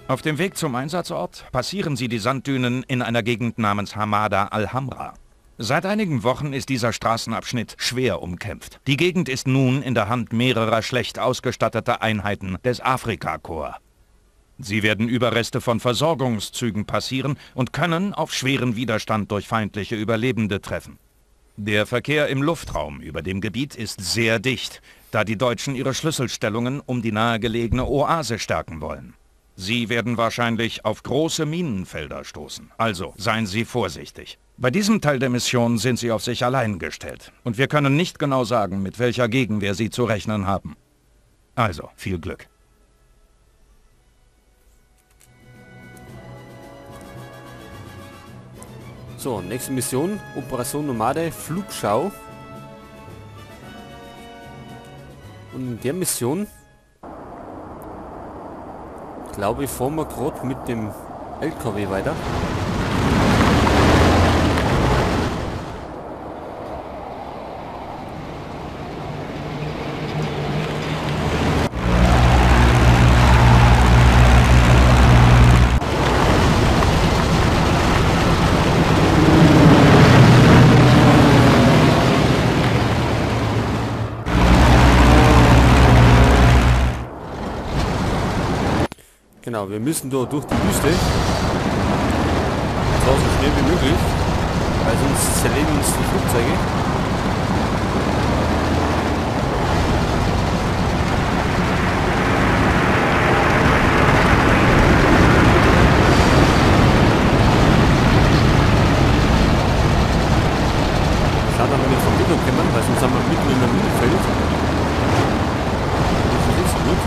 Auf dem Weg zum Einsatzort passieren Sie die Sanddünen in einer Gegend namens Hamada al-Hamra. Seit einigen Wochen ist dieser Straßenabschnitt schwer umkämpft. Die Gegend ist nun in der Hand mehrerer schlecht ausgestatteter Einheiten des Afrikakorps. Sie werden Überreste von Versorgungszügen passieren und können auf schweren Widerstand durch feindliche Überlebende treffen. Der Verkehr im Luftraum über dem Gebiet ist sehr dicht, da die Deutschen ihre Schlüsselstellungen um die nahegelegene Oase stärken wollen. Sie werden wahrscheinlich auf große Minenfelder stoßen. Also seien Sie vorsichtig. Bei diesem Teil der Mission sind Sie auf sich allein gestellt. Und wir können nicht genau sagen, mit welcher Gegenwehr Sie zu rechnen haben. Also, viel Glück. So, nächste Mission, Operation Nomade, Flugschau. Und in der Mission, glaube ich, fahren wir gerade mit dem LKW weiter. Genau, wir müssen da durch die Wüste. Und zwar so schnell wie möglich, weil sonst zerlegen uns die Flugzeuge. Schade, dass wir nicht vom Winter kommen, weil sonst sind wir mitten in der Minenfeld. Das ist nicht so gut.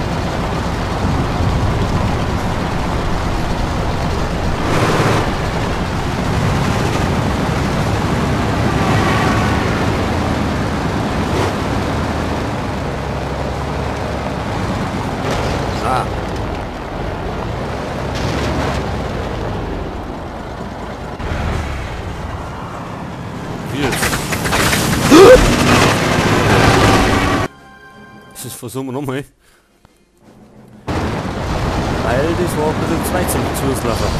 Das versuchen wir nochmal. Weil das war ein bisschen zu weit zum Zuslachen.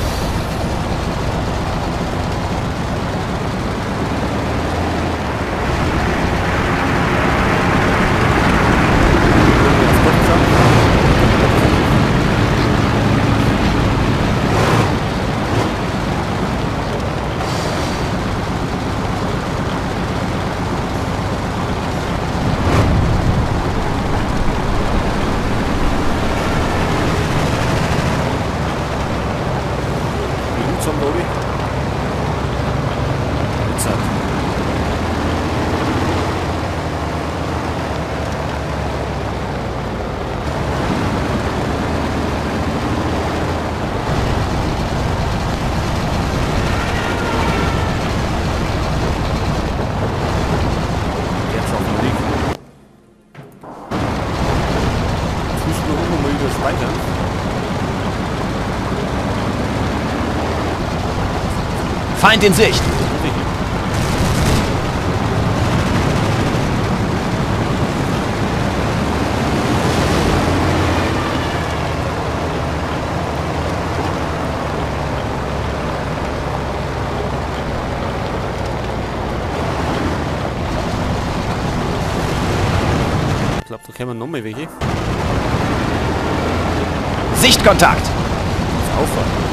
Feind in Sicht! Ich glaube, da kämen noch mal welche. Sichtkontakt! Aufwachen.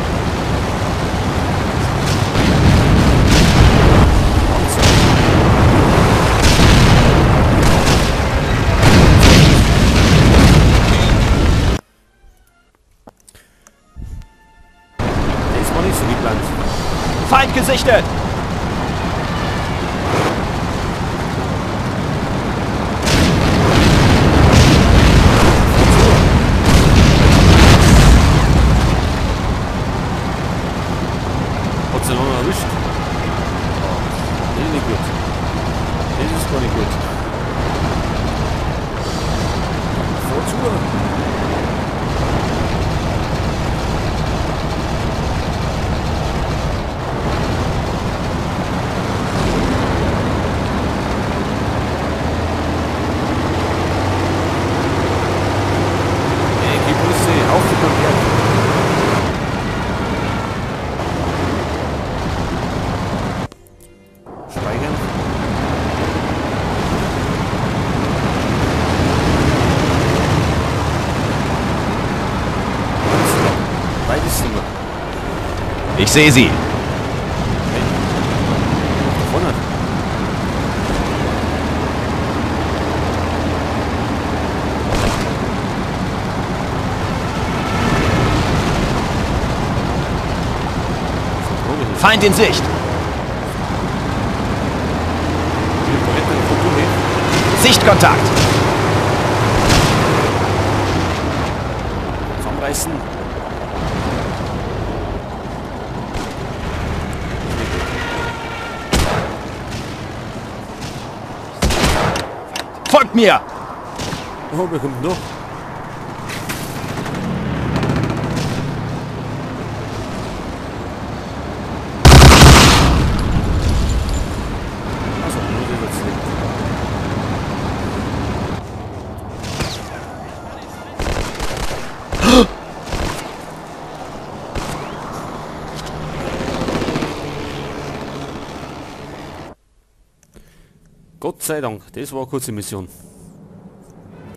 Feind gesichtet! Hat sie noch erwischt? Oh, das ist nicht gut. Das ist gar nicht gut. Vor zu! Festung. Ich sehe sie. Okay. Vorne. Feind in Sicht. Sichtkontakt. Zusammenreißen. Folgt mir! Oh, wer kommt noch? Also, nur dieser Zweck. Gott sei Dank, das war eine kurze Mission.